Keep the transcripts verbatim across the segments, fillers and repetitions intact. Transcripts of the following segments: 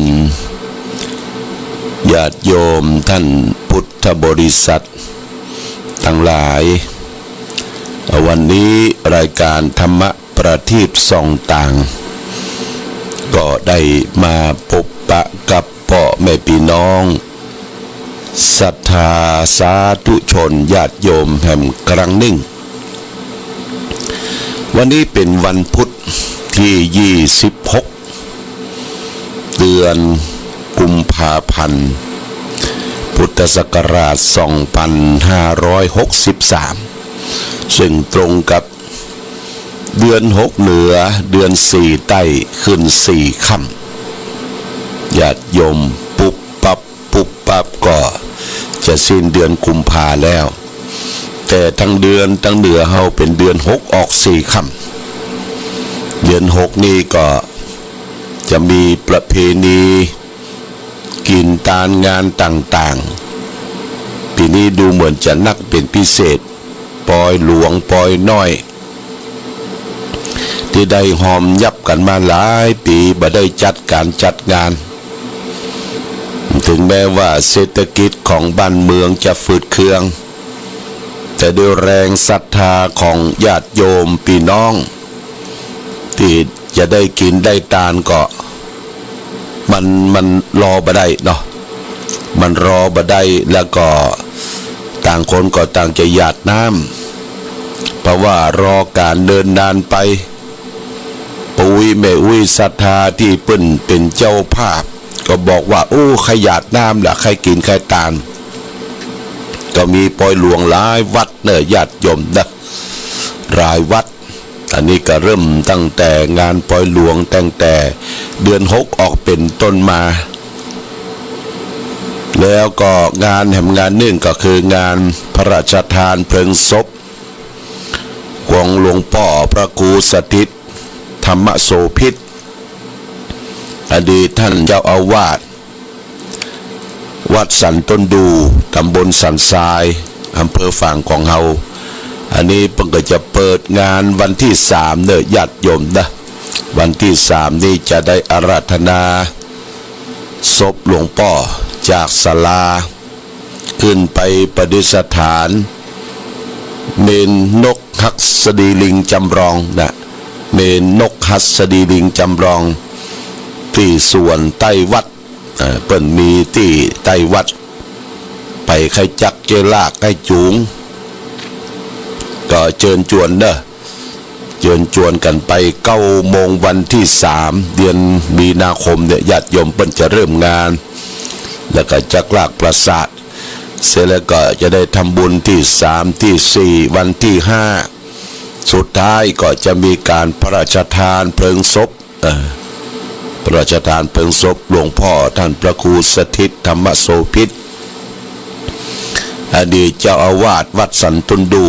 น ญาติโยมท่านพุทธบริษัทตังหลาย วันนี้รายการธรรมะประทีปส่องตาง ก็ได้มาปบปะกับป้อแม่ปี้น้อง ศรัทธาสาธุชนญาติโยมแหมกรั้งนึ่ง วันนี้เป๋นวันพุธตี้ยี่สิบหก เดือนกุมภาพันธ์ พุทธศักราชสองปันห้าร้อยหกสิบสาม ซึ่งตรงกับเดือนหกเหนือ เดือนสี่ใต้ ขึ้นสี่ค่ำ ญาติโยม ปุ๊บปั๊บ ปุ๊บปั๊บ ก็จะสิ้นเดือนกุมภาแล้ว แต่ตึงเดือนตึงเหนือเฮาเป๋นเดือนหกออกสี่ค่ำ เดือนหกนี่ก็จะมีประเพณีกิ๋นตานงานต่างๆ ปี๋นี้ดูเหมือนจะนักเป๋นพิเศษ ปอยหลวงปอยน้อย ตี้ได้ฮอมยับกั๋นมาหลายปี๋ บ่ได้จัดก๋านจัดงาน เถิงแม้ว่าเศรษฐกิจของบ้านเมืองจะฝืดเคือง แต่ด้วยแรงศรัทธาของญาติโยมปี้น้อง ตี้จะได้กิ๋นได้ตานก็ มัน มันรอบ่ได้เนาะ มันรอบ่ได้ แล้วก็ต่างคนก็ต่างจะหยาดน้ำ เพราะว่ารอก๋านเนินนานไป ป้ออุ๊ยแม่อุ๊ยศรัทธาตี้เปิ้นเป๋นเจ้าภาพ ก็บอกว่า โอ้ ใค่หยาดน้ำละ ใค่กิ๋นใค่ตาน ก็มีปอยหลวงหลายวัดเน่อ ญาติโยมเน่อ หลายวัด อันนี้ก็เริ่มตั้งแต่งานปอยหลวงตั้งแต่เดือนหกออกเป๋นต้นมา แล้วก็งานแหมงานนึ่งก็คืองานพระราชทานเพลิงศพของหลวงป้อพระครูสถิตธรรมโสภิต อดีตท่านเจ้าอาวาส วัดสันต้นดู ตำบลสันทราย อำเภอฝางของเฮา อันนี้เปิ้นก็จะเปิดงานวันตี้สามเน่อ ญาติโยมเน่อ วันตี้สามนี่จะได้อาราธนาศพหลวงป้อจากศาลา ขึ้นไปประดิษฐานเมนนกหัสดีลิงจำลองนะ เมนนกหัสดีลิงจำลอง ตี้สวนใต้วัด เอ่อ เปิ้นมีตี้ใต้วัด ใผใค่จักเจ้ลากใค่จูง ก็เจิญจวนเน่อ เจิญจวนกั๋นไป เก้าโมงวันตี้สาม เดือนมีนาคมเนี่ย ญาติโยมเปิ้นจะเริ่มงาน แล้วก็จักลากประสาท เสร็จแล้วก็จะได้ทำบุญตี้สามตี้สี่ วันตี้ห้า สุดท้ายก็จะมีก๋านพระราชทานเพลิงศพ เอ่อ พระราชทานเพลิงศพหลวงป้อท่านพระครูสถิตธรรมโสภิต อดีตเจ้าอาวาสวัดสันต้นดู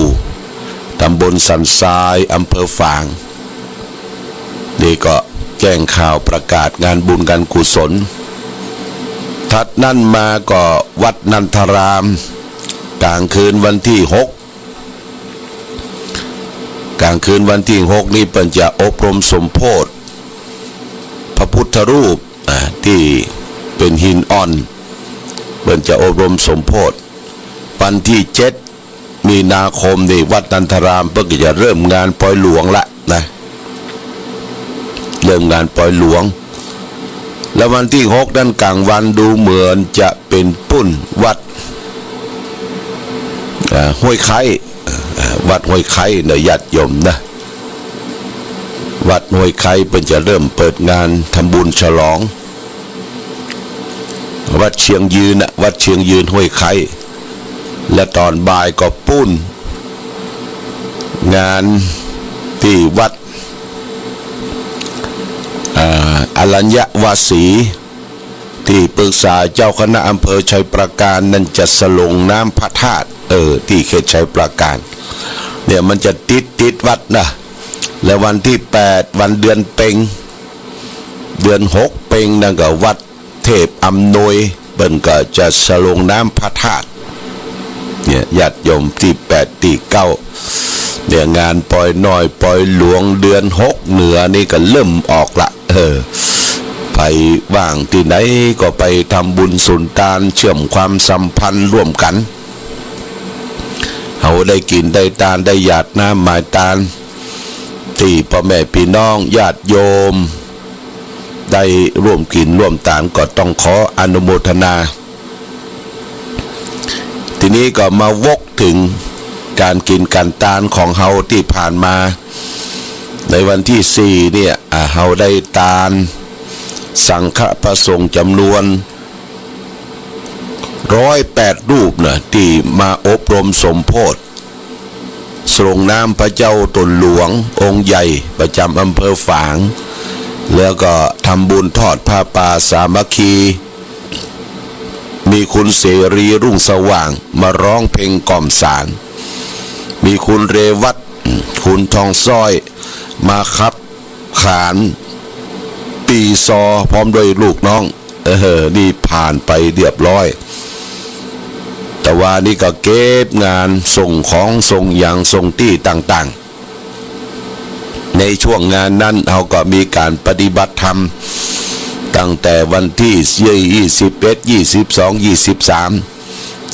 ตำบลสันทราย อำเภอฝาง นี่ก็แจ้งข่าวประกาศงานบุญงานกุศล ถัดนั้นมาก็วัดนันทาราม ก๋างคืนวันตี้หก ก๋างคืนวันตี้หกนี่เปิ้นจะอบรมสมโภชพระพุทธรูป อ่า ตี้เป๋นหินอ่อน เปิ้นจะอบรมสมโภช วันตี้เจ็ดมีนาคมนี่วัดนันทารามเปิ้นก็จะเริ่มงานปอยหลวงละนะ เริ่มงานปอยหลวง แล้ววันตี้หกนั้นก๋างวันดูเหมือนจะเป๋นปุ้นวัด อ่า ห้วยไคร้ อ่า วัดห้วยไคร้เน่อ ญาติโยมเน่อ วัดห้วยไคร้เปิ้นจะเริ่มเปิดงานทำบุญฉลอง วัดเชียงยืนน่ะ วัดเชียงยืนห้วยไคร้ และต๋อนบ่ายก็ปุ้น งานตี้วัด อ่า อรัญญวาสี ตี้ปรึกษาเจ้าคณะอำเภอไชยปราการนั้นจะสรงน้ำพระธาตุ เออ ตี้เขตไชยปราการ เนี่ยมันจะติด ติดวัดนะ และวันตี้แปด วันเดือนเป็ง เดือนหกเป็งนั้นก็วัดเทพอำนวย เปิ้นก็จะสรงน้ำพระธาตุ เนี่ย ญาติโยม ตี้แปดตี้เก้า เนี่ย งานปอยน้อยปอยหลวงเดือนหกเหนือนี่ก็เริ่มออกละ เออ พ ใผว่างตี้ไหนก็ไปทำบุญสุนตานเชื่อมความสัมพันธ์ร่วมกั๋น เฮาได้กิ๋นได้ตานได้หยาดน้ำหมายตาน ตี้ป้อแม่ปี้น้องญาติโยม ได้ร่วมกิ๋นร่วมตานก็ต้องขออนุโมทนา ทีนี้ก็มาวกเถิงก๋านกิ๋นก๋านตานของเฮาตี้ผ่านมา ในวันตี้สี่เนี่ย อ่า เฮาได้ตานสังฆะพระสงฆ์จ๋ำนวน ร้อยแปดรูปนะ ตี้มาอบรมสมโภช สรงน้ำพระเจ้าต๋นหลวงองค์ใหญ่ประจ๋ำอำเภอฝาง แล้วก็ทำบุญทอดผ้าป่าสามัคคี มีคุณเสรีรุ่งสว่างมาร้องเพลงกล่อมสาร มีคุณเรวัฒน์ คุณทองสร้อย มาขับขานปีซอพร้อมด้วยลูกน้อง เออ นี่ผ่านไปเรียบร้อย ตะวานี้ก็เก็บงานส่งของส่งหยังส่งตี้ต่างๆ ในช่วงงานนั้นเฮาก็มีก๋านปฏิบัติธรรม ตั้งแต่วันตี้ยี่สิบเอ็ด ยี่สิบสอง ยี่สิบสาม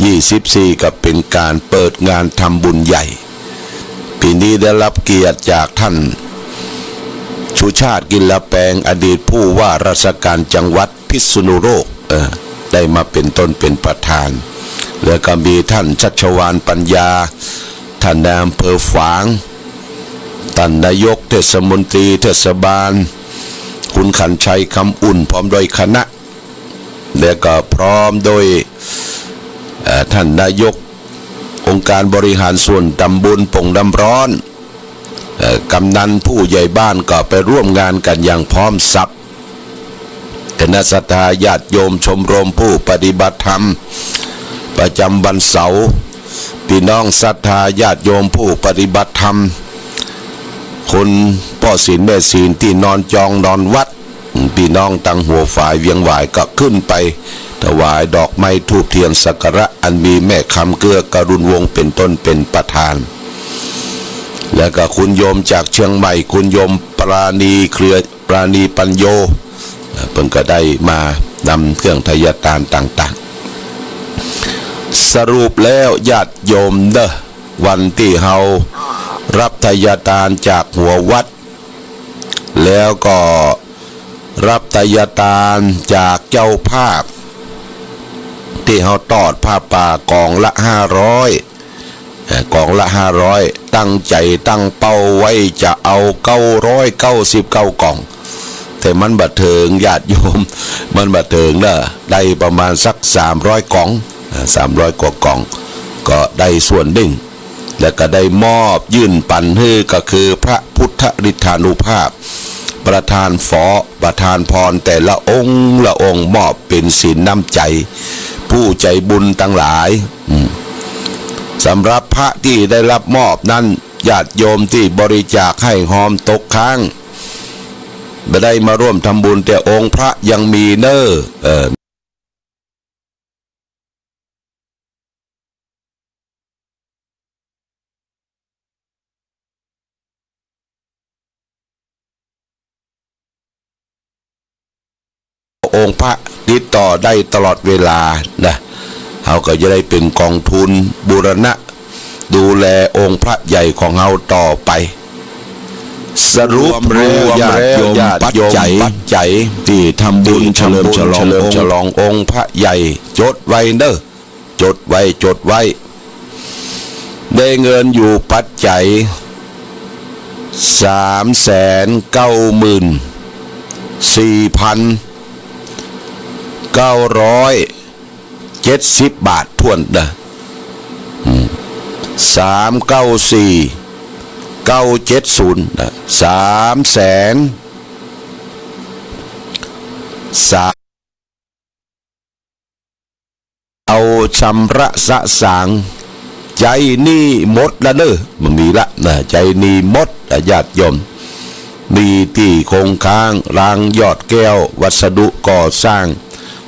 ยี่สิบสี่ ก็เป๋นก๋านเปิดงานทำบุญใหญ่ ปี๋นี้ได้รับเกียรติจากต้านสุชาติ กิลแปง อดีตผู้ว่าราชการจังหวัดพิษณุโลก เออ ได้มาเป๋นต้นเป๋นประธาน แล้วก็มีต้านชัชวาล ปัญญา ต้านนายอำเภอฝาง ต้านนายกเทศมนตรีเทศบาล คุณขันชัย คำอุ่น พร้อมด้วยคณะ แล้วก็พร้อมด้วย เอ่อ ต้านนายกองค์การบริหารส่วนต๋ำบลโป่งน้ำร้อน เอ่อ กำนันผู้ใหญ่บ้านก็ไปร่วมงานกั๋นอย่างพร้อมสับ คณะศรัทธาญาติโยมชมรมผู้ปฏิบัติธรรมประจ๋ำวันเสาร์ ปี้น้องศรัทธาญาติโยมผู้ปฏิบัติธรรม คนป้อศีลแม่ศีลตี้นอนจองนอนวัด ปี้น้องตังหัวฝายเวียงหวายก็ขึ้นไปถวายดอกไม้ธูปเทียนสักการะอันมีแม่คำเกื้อกรุณวงศ์เป๋นต้นเป๋นประธาน แล้วก็คุณโยมจากเชียงใหม่ คุณโยมปราณีเครือ ปราณีปัญโญ เปิ้นก็ได้มานำเครื่องไทยตานต่างๆ สรุปแล้วญาติโยมเน่อ วันตี้เฮาฮับไทยตานจากหัววัด แล้วก็ฮับไทยตานจากเจ้าภาพ ตี้เฮาตอดผ้าป่ากล่องละห้าร้อย เอ่อ กล่องละห้าร้อย ตั้งใจ๋ตั้งเป้าไว้จะเอาเก้าร้อยเก้าสิบเก้ากล่อง แต่มันบ่เถิงญาติโยม มันบ่เถิงเน่อ ได้ประมาณสักสามร้อยกล่อง เอ่อ สามร้อยกว่ากล่อง ก็ได้ส่วนนึ่ง แล้วก็ได้มอบยื่นปั๋นหื้อก็คือพระพุทธฤทธานุภาพ ประธานฝอ ประธานพรแต่ละองค์ละองค์ มอบเป๋นศีลน้ำใจ๋ ผู้ใจ๋บุญตังหลาย อืม สำหรับพระตี้ได้ฮับมอบนั้น ญาติโยมตี้บริจาคให้ฮอมตกค้าง บ่ได้มาร่วมทำบุญแต่องค์พระยังมีเน่อ เออ องค์พระติดต่อได้ตลอดเวลานะ เฮาก็จะได้เป๋นกองทุนบูรณะดูแลองค์พระใหญ่ของเฮาต่อไป สรุปแล้วญาติโยมปัจจัยตี้ทำบุญเฉลิมฉลององค์พระใหญ่ จดไว้เน่อ จดไว้ จดไว้ ได้เงินอยู่ปัจจัย สามแสนเก้าหมื่นสี่พันเก้าร้อยเจ็ดสิบบาทถ้วนนะ อืม สามเก้าสี่เก้าเจ็ดศูนย์นะ สามแสน สาม เอาชำระสะสางใจ๊หนี้หมดละเน่อ บ่มีละนะ ใจ๊หนี้หมดละญาติโยม หนี้ตี้คงค้าง รางหยอดแก้ว วัสดุก่อสร้าง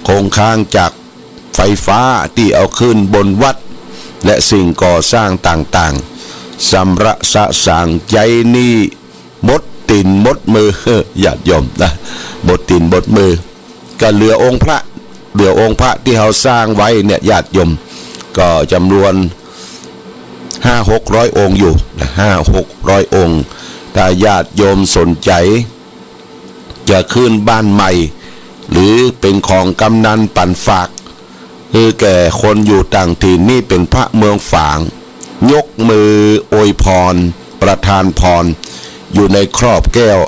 คงค้างจากไฟฟ้าตี้เอาขึ้นบนวัด และสิ่งก่อสร้างต่างๆ ชำระสะสางใจ๊หนี้ หมด ตี๋นหมดมือ ญาติโยมนะ หมดตี๋นหมดมือ ก็เหลือองค์พระ เหลือองค์พระตี้เฮาสร้างไว้เนี่ย ญาติโยม ก็จ๋ำนวนห้าหกร้อยองค์อยู่นะ ห้าหกร้อยองค์ ถ้าญาติโยมสนใจ๋ จะขึ้นบ้านใหม่ หรือเป๋นของกำนันปั๋นฝาก หื้อแก่คนอยู่ต่างถิ่น นี่เป๋นพระเมืองฝาง ยกมืออวยพร ประทานพร อยู่ในครอบแก้ว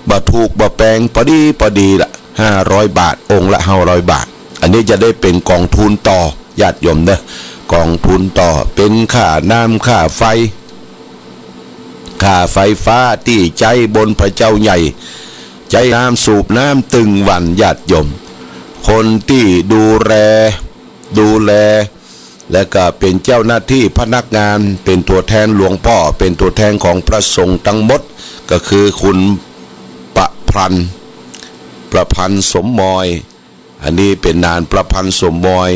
บ่ถูกบ่แปง ปอดีปอดีละ ห้าร้อยบาท องค์ละห้าร้อยบาท อันนี้จะได้เป๋นกองทุนต่อ ญาติโยมเนาะ กองทุนต่อ เป๋นค่าน้ำค่าไฟ ค่าไฟฟ้าตี้ใจ๊บนพระเจ้าใหญ่ ใจ๊น้ำสูบน้ำตึงวัน ญาติโยม คนตี้ดูแล ดูแล แล้วก็เป๋นเจ้าหน้าตี้พนักงาน เป๋นตั๋วแทนหลวงป้อ เป๋นตั๋วแทนของพระสงฆ์ตังหมด ก็คือคุณประพันธ์ ประพันธ์สมมอย อันนี้เป๋นหนานประพันธ์สมมอย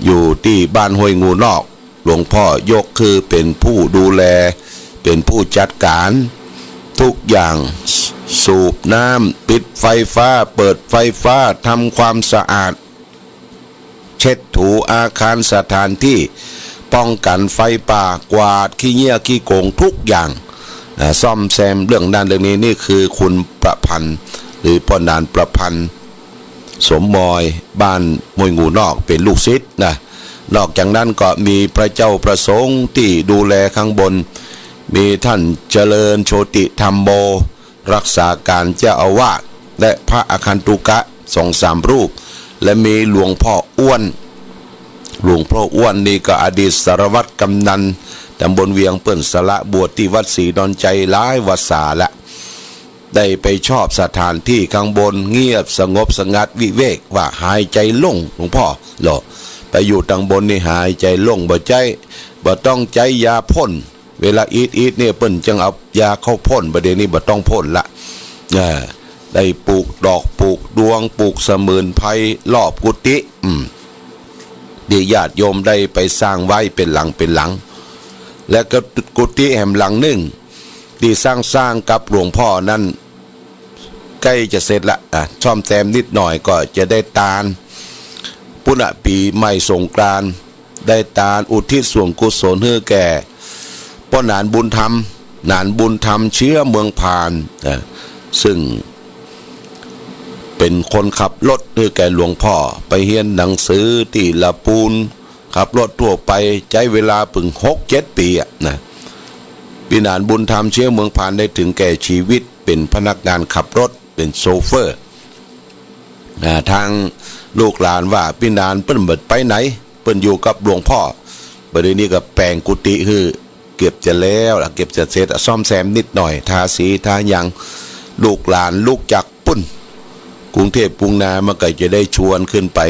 อยู่ตี้บ้านห้วยงูนอก หลวงป้อยกหื้อเป๋นผู้ดูแล เป๋นผู้จัดก๋าน ทุกอย่าง สูบน้ำ ปิดไฟฟ้า เปิดไฟฟ้า ทำความสะอาด เช็ดถูอาคารสถานตี้ ป้องกั๋นไฟป่า กวาดขี้เยี่ยขี้โกงทุกอย่าง อ่า ซ่อมแซมเรื่องนั้นเรื่องนี้ นี่คือคุณประพันธ์ หรือป้อหนานประพันธ์ สมมอย บ้านห้วยงูนอก เป๋นลูกศิษย์นะ นอกจากนั้นก็มีพระเจ้าพระสงฆ์ตี้ดูแลข้างบน มีต้านเจริญโชติธัมโม รักษาก๋านเจ้าอาวาส และพระอาคันตุกะสองสามรูป และมีหลวงป้ออ้วน หลวงป้ออ้วนนี่ก็อดีตสารวัตรกำนันตำบลเวียง เปิ้นสละบวชตี้วัดศรีดอนชัยหลายวรรษาละ ได้ไปชอบสถานตี้ข้างบน เงียบสงบสงัดวิเวก ว่าหายใจ๋โล่ง หลวงป้อ เหรอ ไปอยู่ตังบนนี่หายใจ๋โล่ง บ่ใจ๊ บ่ต้องใจ๊ยาพ่น เวลาอีดๆ เนี่ยเปิ้นจั่งเอายาเข้าพ่น บ่าเดี่ยวนี้บ่ต้องพ่นละ อ่า ได้ปลูกดอกปลูกดวง ปลูกสมุนไพรรอบกุฏิ อืม ตี้ญาติโยมได้ไปสร้างไว้เป๋นหลังเป๋นหลัง และก็กุฏิแหมหลังนึ่ง ตี้สร้างๆ กับหลวงป้อนั้น ใก้จะเสร็จละ อ่ะ ซ่อมแซมนิดหน่อยก็จะได้ตาน ปุ้นน่ะ ปี๋ใหม่สงกรานต์ ได้ตานอุทิศส่วนกุศลหื้อแก่ป้อหนานบุญธรรม หนานบุญธรรมเชื้อเมืองพาน อ่ะ ซึ่งเป๋นคนขับรถหื้อแก่หลวงป้อ ไปเฮียนหนังสือตี้ละปูน ขับรถทั่วไป ใจ๊เวลาเปิ้งหกเจ็ดปี๋อะนะ ปี้หนานบุญธรรมเชื้อเมืองพานได้ถึงแก่ชีวิต เป๋นพนักงานขับรถ เป๋นโชเฟอร์ อ่า ตางลูกหลานว่าปี้หนานเปิ้นบ่ไปไหน เปิ้นอยู่กับหลวงป้อ บ่าเดี่ยวนี้ก็แป๋งกุฏิหื้อ เกือบจะแล้วละ เกือบจะเสร็จละ ซ่อมแซมนิดหน่อย ทาสีทาหยัง ลูกหลานลุกจากปุ้น กรุงเทพฯ กรุงนา มันก็จะได้ชวนขึ้นไป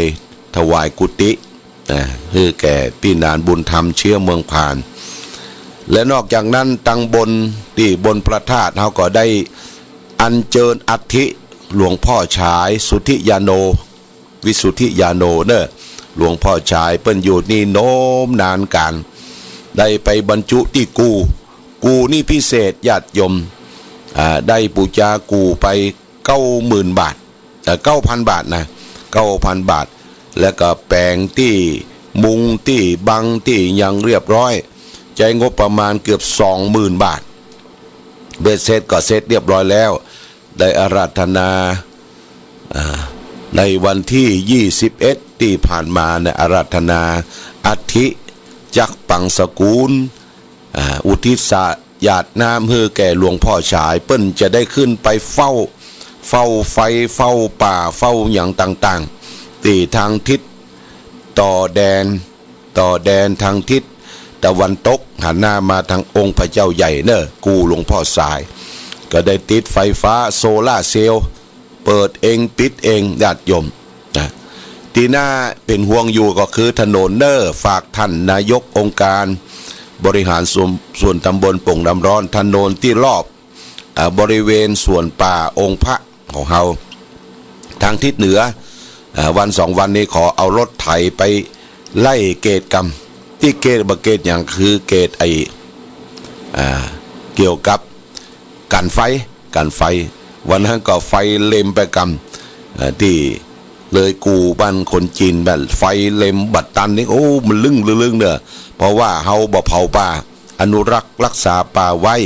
ถวายกุฏิ อ่า หื้อแก่ปี้หนานบุญธรรมเชื้อเมืองพาน และนอกจากนั้นตังบนตี้บนพระธาตุเฮาก็ได้อัญเจิญอัฐิหลวงป้อฉายสุทธิญาโณ วิสุทธิญาโณเน่อ หลวงป้อฉายเปิ้นอยู่นี่โน้มนานก๋าน ได้ไปบรรจุตี้กู่ กู่นี่พิเศษญาติโยม อ่า ได้ปู๋จากู่ไปเก้าหมื่นบาท เอ่อ เก้าพันบาทนะ เก้าพันบาท แล้วก็แป๋งตี้มุงตี้บังตี้หยังเรียบร้อย ใจ๊งบประมาณเกือบสองหมื่นบาท เบ็ดเสร็จก็เสร็จเรียบร้อยแล้ว ได้อาราธนา อ่า ในวันตี้ยี่สิบเอ็ดตี้ผ่านมาเนี่ย อาราธนาอัฐิจักปังสกุล อ่า อุทิศหยาดน้ำหื้อแก่หลวงป้อฉาย เปิ้นจะได้ขึ้นไปเฝ้า เฝ้าไฟ เฝ้าป่า เฝ้าหยังต่างๆ ตี้ตางทิศต่อแดน ต่อแดนตางทิศตะวันตก หันหน้ามาตางองค์พระเจ้าใหญ่เน่อ กู่หลวงป้อฉาย ก็ได้ติดไฟฟ้าโซลาร์เซลล์ เปิดเองปิดเอง ญาติโยมนะ ตี้น่าเป๋นห่วงอยู่ก็คือถนนเน่อ ฝากต้านนายกองค์การบริหารส่วน ส่วนตำบลโป่งน้ำร้อน ถนนตี้รอบ อ่า บริเวณสวนป่าองค์พระของเฮา ตางทิศเหนือ อ่า วันสองวันนี้ขอเอารถไถไปไล่เกตก่ำ ตี้เกตบ่าเกตหยัง คือเกตไอ้ อ่า เกี่ยวกับ กั๋นไฟ กั๋นไฟ วันนั้นก็ไฟเล็มไปกำ เอ่อ ตี้เลยกู่บ้านคนจีน บ้าน ไฟเล็มบ่ตันนี่ โอ้ มันลึ้งลึ้งเน่อ เพราะว่าเฮาบ่เผาป่า อนุรักษ์รักษาป่าไว้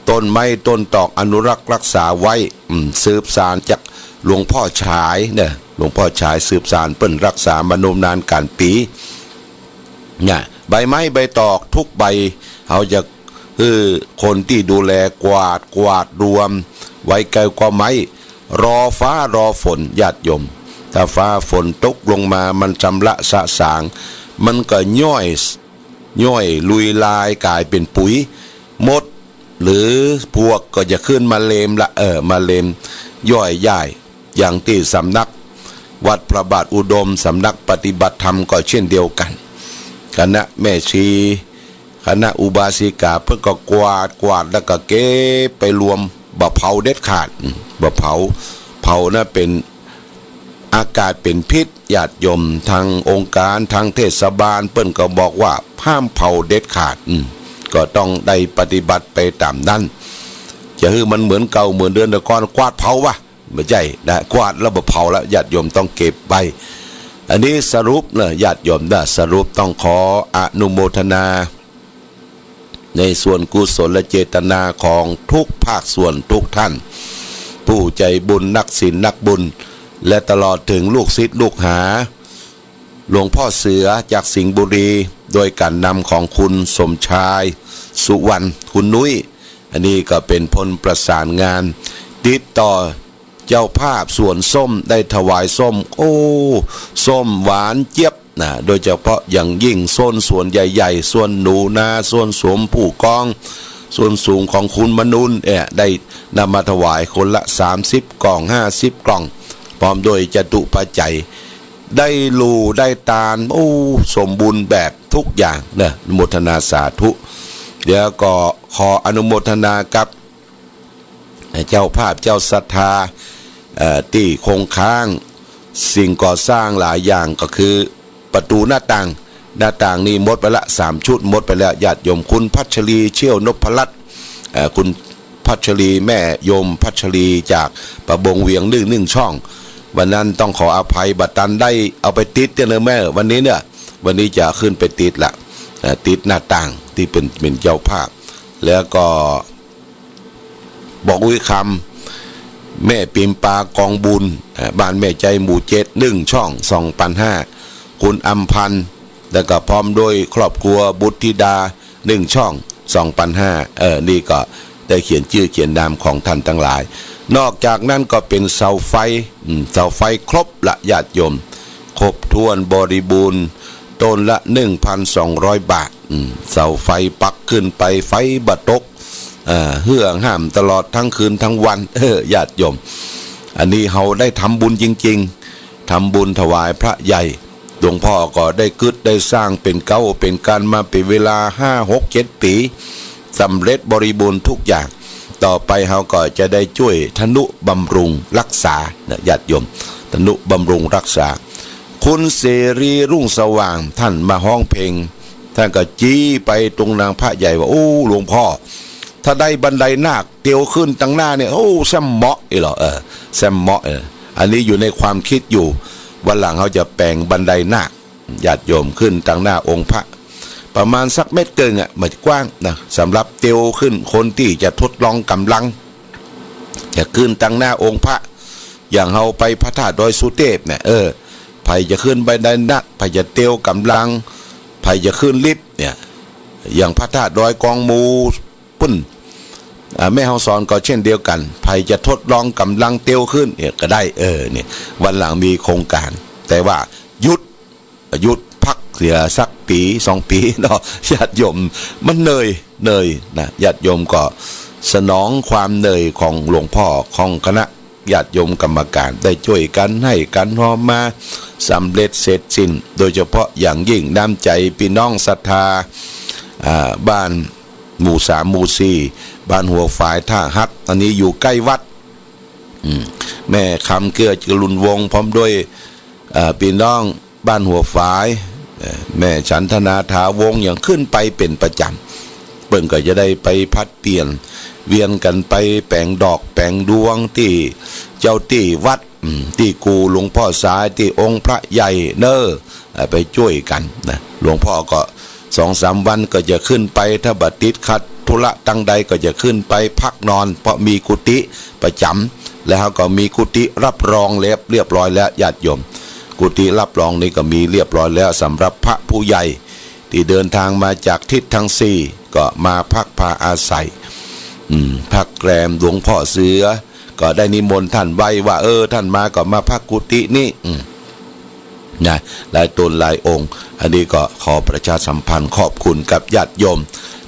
ต้นไม้ต้นตอกอนุรักษ์รักษาไว้ อืม สืบสานจากหลวงพ่อฉายเน่อ หลวงพ่อฉายสืบสาน เปิ้นรักษามานมนานก้านปี๋ เนี่ย ใบไม้ใบตอกทุกใบ เฮาจะหื้อคนตี้ดูแลกวาด กวาดรวม ไว้ใก้ก๊อไม้ รอฟ้ารอฝน ญาติโยม ถ้าฟ้าฝนตกลงมา มันชำระสะสาง มันก็ย่อย ย่อยลุยลายก๋ายเป๋นปุ๋ยหมด หรือปลวกก็จะขึ้นมาเล็มละ เออ มาเล็ม ย่อยย้าย อย่างตี้สำนักวัดพระบาทอุดม สำนักปฏิบัติธรรมก็เช่นเดียวกั๋น คณะแม่ชี คณะอุบาสิกา เปิ้นก็กวาด กวาดแล้วก็เก็บไปรวม บ่เผาเด็ดขาด อืม บ่เผา เผานะเป๋น อากาศเป๋นพิษ ญาติโยม ตางองค์ก๋าน ตางเทศบาล เปิ้นก็บอกว่าห้ามเผาเด็ดขาด อืม ก็ต้องได้ปฏิบัติไปต๋ามนั้น จะหื้อมันเหมือนเก่าเหมือนเดิมแต่ก่อน กวาดเผาบ่ะ บ่ใจ้นะ กวาดแล้วบ่เผาละ ญาติโยมต้องเก็บไว้ อันนี้สรุปเน่อ ญาติโยมเน่อ สรุปต้องขออนุโมทนา ในส่วนกุศลเจตนาของทุกภาคส่วนทุกท่าน ผู้ใจ๋บุญ นักศีลนักบุญ และตลอดเถิงลูกศิษย์ลูกหา หลวงพ่อเสือจากสิงห์บุรี โดยก๋านนำของคุณสมชาย สุวรรณ คุณนุ้ย อันนี้ก็เป๋นคนประสานงาน ติดต่อ เจ้าภาพสวนส้มได้ถวายส้ม โอ้ ส้มหวานเจี๊ยบนะ โดยเฉพาะอย่างยิ่งส้นสวนใหญ่ๆ ส้นหนูนา ส้นสวนผู้กอง ส้นสูงของคุณมนูนเนี่ย ได้นำมาถวายคนละสามสิบกล่อง ห้าสิบกล่อง พร้อมด้วยจตุปัจจัย ได้หลู่ได้ตาน โอ้ สมบูรณ์แบบทุกอย่างนะ อนุโมทนาสาธุ แล้วก็ขออนุโมทนากับ เจ้าภาพเจ้าศรัทธา เอ่อ ตี้คงค้าง สิ่งก่อสร้างหลายอย่างก็คือประตู๋หน้าต่าง หน้าต่างนี่หมดไปละ สามชุดหมดไปแล้ว ญาติโยม คุณพัชรี เชี่ยวนพรัตน์ เอ่อ คุณพัชรี แม่โยมพัชรีจากประบงเวียงนึ่ง นึ่งช่อง วันนั้นต้องขออภัยบ่ตันได้เอาไปติดเตื้อเน่อแม่ วันนี้เนี่ย วันนี้จะขึ้นไปติดละ เอ่อ ติดหน้าต่างตี้เปิ้น เปิ้นเจ้าภาพ แล้วก็ บอกอุ้ยคำ แม่ปิมปากองบุญ อ่า บ้านแม่ใจหมู่เจ็ด นึ่งช่อง สองปันห้า คุณอำพันธ์ แล้วก็พร้อมด้วยครอบครัวบุตรธิดา นึ่งช่อง สองปันห้า เออ นี่ก็ได้เขียนจื้อเขียนนามของท่านตังหลาย นอกจากนั้นก็เป๋นเสาไฟ อืม เสาไฟครบละญาติโยม ครบถ้วนบริบูรณ์ ต้นละ นึ่งปันสองร้อยบาท อืม เสาไฟปักขึ้นไป ไฟบ่ตก เอ่อ เฮื่อห้ามตลอดตึงคืนตึงวัน เออ ญาติโยม อันนี้เฮาได้ทำบุญจริงๆ ทำบุญถวายพระใหญ่ หลวงพ่อก็ได้กึ๊ดได้สร้างเป๋นเก๊าเป๋นกั๋นมาเป๋นเวลาห้า หก เจ็ดปี๋ สำเร็จบริบูรณ์ทุกอย่าง ต่อไปเฮาก็จะได้จ้วยทนุบำรุงรักษานะญาติโยม ทนุบำรุงรักษา คุณเสรีรุ่งสว่าง ท่านมาฮ้องเพลง ท่านก็จี๊ไปตรงนางพระใหญ่ว่า โอ้ หลวงพ่อ ถ้าได้บันไดนาคเตียวขึ้นตังหน้าเนี่ย โอ้ แซ่มเหมาะอีหลอ เออ แซ่มเหมาะ เออ อันนี้อยู่ในความคิดอยู่ วันหลังเฮาจะแป๋งบันไดนาค ญาติโยม ขึ้นตังหน้าองค์พระ ประมาณสักเมตรเกิ่งอะ บ่กว้างนะ สำหรับเตียวขึ้น คนตี้จะทดลองก๋ำลัง จะขึ้นตังหน้าองค์พระ อย่างเฮาไปพระธาตุดอยสุเทพเนี่ย เออ ใผจะขึ้นบันไดนาค ใผจะเตียวก๋ำลัง ใผจะขึ้นลิฟต์เนี่ย อย่างพระธาตุดอยกองมู ปุ้น อ่า แม่ฮ่องสอนก็เช่นเดียวกั๋น ใผจะทดลองก๋ำลังเตียวขึ้นเนี่ยก็ได้ เออ เนี่ย วันหลังมีโครงก๋าน แต่ว่าหยุด หยุดพักเสียสักปี๋สองปี๋เนาะ ญาติโยม มันเหนื่อย เหนื่อยนะ ญาติโยมก็สนองความเหนื่อยของหลวงพ่อ ของคณะญาติโยมกรรมการ ได้จ้วยกั๋น หื้อกั๋น ฮอมา สำเร็จเสร็จสิ้น โดยเฉพาะอย่างยิ่งน้ำใจ๋ปี้น้องศรัทธา อ่า บ้าน หมู่สาม หมู่สี่ บ้านหัวฝาย ท่าฮัด อันนี้อยู่ใก้วัด อืม แม่คำ เกื้อจรุนวงศ์ พร้อมด้วย เอ่อ ปี้น้องบ้านหัวฝาย เอ่อ แม่ฉันทนา ถาวงศ์ อย่างขึ้นไปเป๋นประจ๋ำ เปิ้นก็จะได้ไปผลัดเปลี่ยน เวียนกั๋นไปแป๋งดอกแป๋งดวงตี้เจ้าตี้วัด อืม ตี้กู่หลวงป้อสาย ตี้องค์พระใหญ่เน่อ เอ่อ ไปจ้วยกั๋นนะ หลวงป้อก็สองสามวันก็จะขึ้นไป ถ้าบ่ติดขัดธุระตังใดก็จะขึ้นไปพักนอน เพราะมีกุฏิประจ๋ำ แล้วก็มีกุฏิรับรองเรียบ เรียบร้อยแล้วญาติโยม กุฏิรับรองนี่ก็มีเรียบร้อยแล้วสำหรับพระผู้ใหญ่ ตี้เดินทางมาจากทิศทั้งสี่ ก็มาพักพาอาศัย อืม พักแรม หลวงป้อเสือ ก็ได้นิมนต์ท่านไว้ว่า เออ ท่านมาก็มาพักกุฏินี้ อืม นะ หลายต๋นหลายองค์ อันนี้ก็ขอประชาสัมพันธ์ขอบคุณกับญาติโยม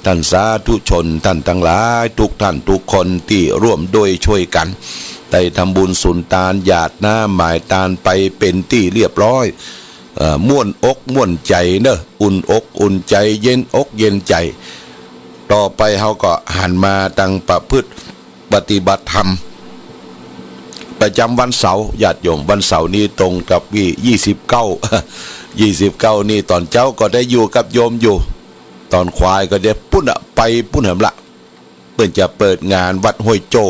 ท่านสาธุชน ท่านตังหลาย กู้ต้านกู้คนตี้ร่วมด้วยจ้วยกั๋น ได้ทำบุญสุนตาน หยาดน้ำหมายตานไปเป๋นตี้เรียบร้อย เอ่อ ม่วนอกม่วนใจ๋เน่อ อุ่นอกอุ่นใจ๋ เย็นอกเย็นใจ๋ ต่อไปเฮาก็หันมาตังประพฤติปฏิบัติธรรม ประจ๋ำวันเสาร์ ญาติโยม วันเสาร์นี้ตรงกับวันตี้ยี่สิบเก้า ยี่สิบเก้านี่ต๋อนเจ๊าก็ได้อยู่กับโยมอยู่ ต๋อนขวายก็ได้ปุ้นน่ะ ไปปุ้นแหมละ เปิ้นจะเปิดงานวัดห้วยโจ้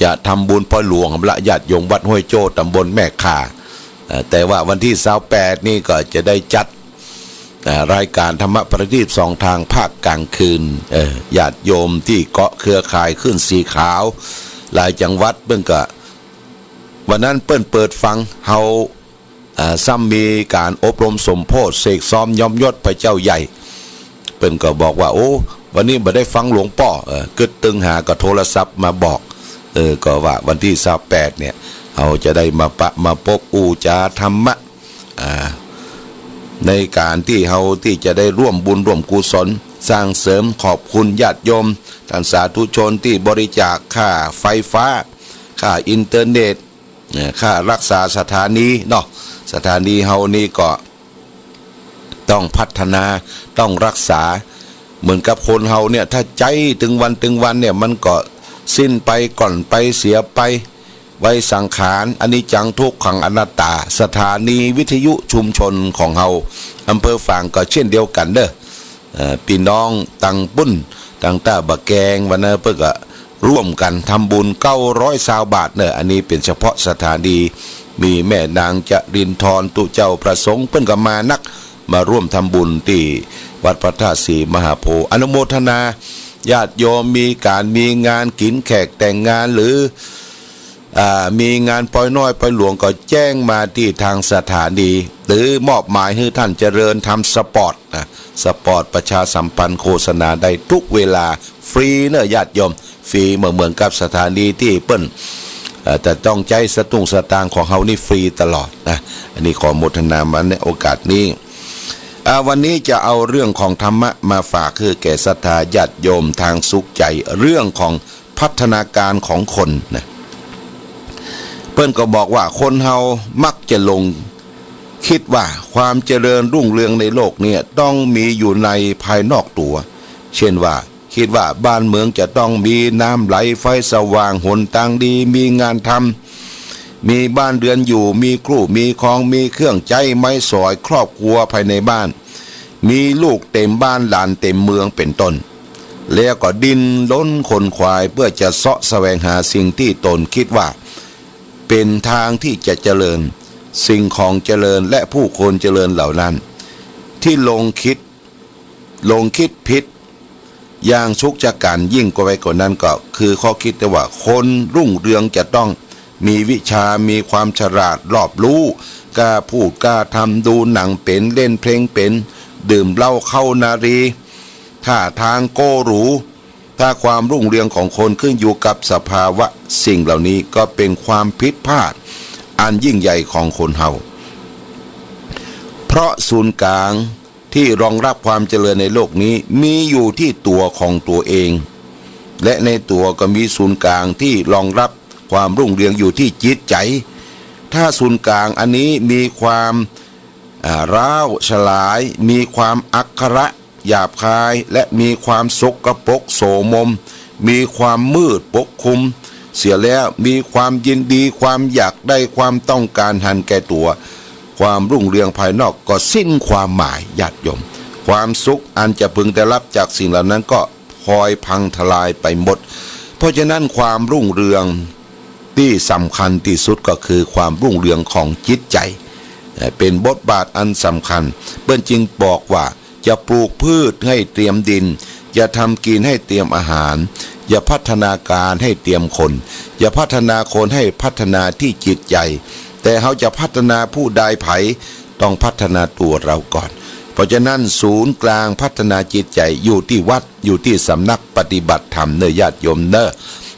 จะทำบุญปอยหลวงแหมละ ญาติโยม วัดห้วยโจ้ ตำบลแม่ข่า เอ่อ แต่ว่าวันตี้ซาวแปดนี่ก็จะได้จัด เอ่อ รายการธรรมะประทีปส่องทางภาคกลางคืน เอ่อ ญาติโยมตี้เกาะเครือข่ายคลื่นสีขาว หลายจังหวัดเปิ้นก็ วันนั้นเปิ้นเปิดฟัง เฮา อ่า ซ้ำมีก๋านอบรมสมโพธิเสกซ้อมย้อมยศพระเจ้าใหญ่ เปิ้นก็บอกว่า โอ้ วันนี้บ่ได้ฟังหลวงป้อ เออ กึ๊ดตึงหาก็โทรศัพท์มาบอก เออ ก็ว่าวันตี้ซาวแปดเนี่ย เฮาจะได้มาปะมาปบอู้จ๋าธรรมะ อ่า ในก๋านตี้เฮาตี้จะได้ร่วมบุญร่วมกุศล สร้างเสริม ขอบคุณญาติโยม ท่านสาธุชนตี้บริจาคค่าไฟฟ้า ค่าอินเทอร์เน็ต เอ่อ ค่ารักษาสถานีเนาะ สถานีเฮานี่ก็ต้องพัฒนา ต้องรักษา เหมือนกับคนเฮาเนี่ย ถ้าใจ๊ตึงวันตึงวันเนี่ย มันก็สิ้นไป ก่อนไป เสียไป วัยสังขาร อนิจจัง ทุกขัง อนัตตา สถานีวิทยุชุมชนของเฮา อำเภอฝางก็เช่นเดียวกั๋นเน่อ เอ่อ ปี้น้องตังปุ้น ตังต้าบะแกง วันนั้นเปิ้นก็ร่วมกั๋นทำบุญเก้าร้อยซาวบาทเน่อ อันนี้เป๋นเฉพาะสถานี มีแม่นางจรินทร์ ตุ๊เจ้าพระสงฆ์ เปิ้นก็มานัก มาร่วมทำบุญตี้วัดพระธาตุศรีมหาโพธิ์ อนุโมทนา ญาติโยมมีก๋านมีงาน กิ๋นแขกแต่งงาน หรือ อ่า มีงานปอยน้อยปอยหลวงก็แจ้งมาตี้ทางสถานี หรือมอบหมายหื้อท่านเจริญทำสปอตนะ สปอตประชาสัมพันธ์โฆษณาได้ทุกเวลา ฟรีเน่อญาติโยม ฟรี บ่เหมือนกับสถานีตี้เปิ้น เอ่อ จะต้องใจ๊สตุ้งสตางค์ ของเฮานี่ฟรีตลอดนะ อันนี้ขอโมทนามาในโอกาสนี้ อ่า วันนี้จะเอาเรื่องของธรรมะมาฝากหื้อแก่ศรัทธาญาติโยมตางสุขใจ๋ เรื่องของ พัฒนาการของคนนะ เปิ้นก็บอกว่าคนเฮามักจะหลงกึ๊ดว่าความเจริญรุ่งเรืองในโลกเนี่ยต้องมีอยู่ในภายนอกตั๋ว เช่นว่า กึ๊ดว่าบ้านเมืองจะต้องมีน้ำไหลไฟสว่างหนตางดี มีงานทำ มีบ้านเรือนอยู่ มีครูมีครอง มีเครื่องใจ๊ไม้สอย ครอบครัวภายในบ้าน มีลูกเต๋มบ้านหลานเต๋มเมืองเป๋นต้น แล้วก็ดิ้นรนขนขวายเปื้อจะเซาะแสวงหาสิ่งตี้ตนกึ๊ดว่าเป๋นตางตี้จะเจริญ สิ่งของเจริญและผู้คนเจริญเหล่านั้น ตี้หลงกึ๊ด หลงกึ๊ดผิด อย่างชุกชะกันยิ่งกว่าไปกว่านั้นก็คือข้อกึ๊ดตี้ว่าคนรุ่งเรืองจะต้องมีวิชา มีความฉลาดรอบรู้ กล้าพูดกล้าทำ ดูหนังเป๋น เล่นเพลงเป๋น ดื่มเหล้าเข้านารี ท่าตางโก้หรู ถ้าความรุ่งเรืองของคนขึ้นอยู่กับสภาวะสิ่งเหล่านี้ก็เป๋นความผิดพลาดอันยิ่งใหญ่ของคนเฮา เพราะศูนย์กลางตี้รองรับความเจริญในโลกนี้มีอยู่ตี้ตั๋วของตั๋วเอง และในตั๋วก็มีศูนย์กลางตี้รองรับความรุ่งเรืองอยู่ตี้จิตใจ๋ ถ้าศูนย์กลางอันนี้มีความ อ่า ร้าวฉลาย มีความอักขระหยาบคาย และมีความสกปรกโสมม มีความมืดปกคลุมเสียแล้ว มีความยินดี ความอยากได้ ความต้องการหันแก่ตั๋ว ความรุ่งเรืองภายนอกก็สิ้นความหมาย ญาติโยม ความสุขอันจะพึงได้รับจากสิ่งเหล่านั้นก็ พลอยพังทลายไปหมด เพราะฉะนั้นความรุ่งเรืองตี้สำคัญตี้สุดก็คือความรุ่งเรืองของจิตใจ๋ เอ่อ เป๋นบทบาทอันสำคัญ เปิ้นจึงบอกว่า จะปลูกพืชให้เตรียมดิน จะทำกิ๋นให้เตรียมอาหาร จะพัฒนาการให้เตรียมคน จะพัฒนาคนให้พัฒนาตี้จิตใจ๋ แต่เฮาจะพัฒนาผู้ใดใผ ต้องพัฒนาตั๋วเฮาก่อน เพราะฉะนั้นศูนย์กลางพัฒนาจิตใจ๋อยู่ตี้วัด อยู่ตี้สำนักปฏิบัติธรรมเน่อญาติโยมเน่อ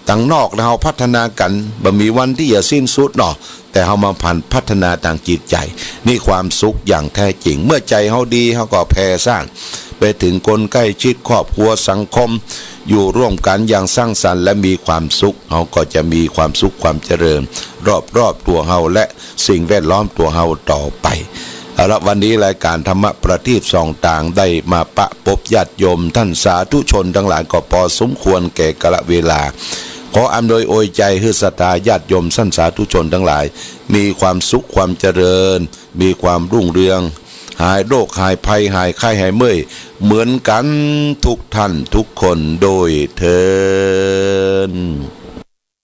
ตังนอกเฮาพัฒนากั๋น บ่มีวันตี้จะสิ้นสุดเนาะ แต่เฮามาผันพัฒนาตางจิตใจ๋ นี่ความสุขอย่างแท้จริง เมื่อใจ๋เฮาดี เฮาก็แผ่ซ่านไปเถิงคนใก้ชิด ครอบครัว สังคม อยู่ร่วมกั๋นอย่างสร้างสรรค์และมีความสุข เฮาก็จะมีความสุขความเจริญ รอบๆ ตั๋วเฮาและสิ่งแวดล้อมตั๋วเฮาต่อไป เอาละ วันนี้รายก๋านธรรมะประทีปส่องตางได้มาปะปบญาติโยมต้านสาธุชนตังหลายก็ปอสมควรแก่กาลเวลา ขออำนวยอวยใจ๋หื้อศรัทธาญาติโยมต้านสาธุชนตังหลาย มีความสุขความเจริญ มีความรุ่งเรือง หายโรคหายภัย หายไข้หายเมื่อย เหมือนกั๋นทุกท่านทุกคนโดยเทอญ